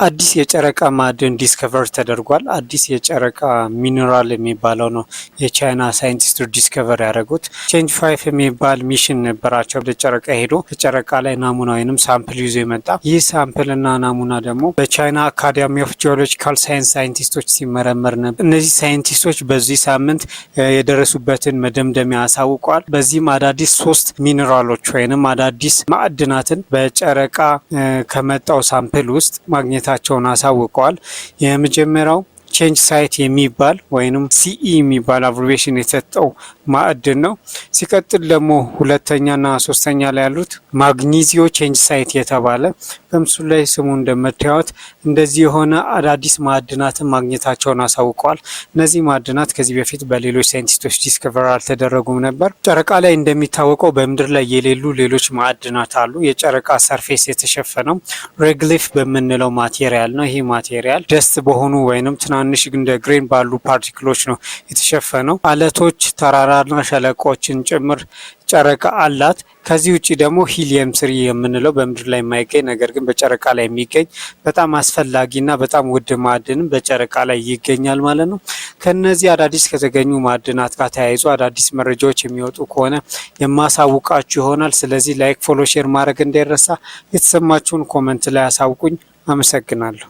አዲስ የጨረቃ ማዕድን discover ተደርጓል። አዲስ የጨረቃ ሚኒራል የሚባለው ነው የቻይና ሳይንቲስቶች discover ያደረጉት። Chang'e 5 የሚባል mission ነበራቸው። ወደ ጨረቃ ሄዶ ከጨረቃ ላይ ናሙና ወይንም sample ይዞ የመጣ። ይህ sample እና ናሙና ደግሞ በቻይና Academy of Geological Science ሳይንቲስቶች ሲመረመር ነበር። እነዚህ ሳይንቲስቶች በዚህ ሳምንት የደረሱበትን መደምደሚያ አሳውቀዋል። በዚህም አዳዲስ ሶስት ሚኒራሎች ወይንም አዳዲስ ማዕድናትን በጨረቃ ከመጣው sample ውስጥ ማግኘታቸውን አሳውቀዋል። የመጀመሪያው Chang'eite የሚባል ወይንም CE የሚባል abbreviation የተሰጠው ማዕድን ነው። ሲቀጥል ደግሞ ሁለተኛና ሶስተኛ ላይ ያሉት magnesio Chang'eite የተባለ፣ በምስሉ ላይ ስሙ እንደምታዩት እንደዚህ የሆነ አዳዲስ ማዕድናትን ማግኘታቸውን አሳውቀዋል። እነዚህ ማዕድናት ከዚህ በፊት በሌሎች ሳይንቲስቶች discover አልተደረጉም ነበር። ጨረቃ ላይ እንደሚታወቀው በምድር ላይ የሌሉ ሌሎች ማዕድናት አሉ። የጨረቃ surface የተሸፈነው regolith በምንለው material ነው። ይህ material dust በሆኑ ወይንም ትናንሽ እንደ grain ባሉ particle ኦች ነው የተሸፈነው። አለቶች፣ ተራራና ሸለቆችን ጭምር ጨረቃ አላት። ከዚህ ውጭ ደግሞ helium 3 የምንለው በምድር ላይ የማይገኝ ነገር ግን በጨረቃ ላይ የሚገኝ በጣም አስፈላጊና በጣም ውድ ማዕድንም በጨረቃ ላይ ይገኛል ማለት ነው። ከነዚህ አዳዲስ ከተገኙ ማዕድናት ጋር ተያይዞ አዳዲስ መረጃዎች የሚወጡ ከሆነ የማሳውቃችሁ ይሆናል። ስለዚህ like፣ follow፣ share ማድረግ እንዳይረሳ። የተሰማችሁን comment ላይ አሳውቁኝ። አመሰግናለሁ።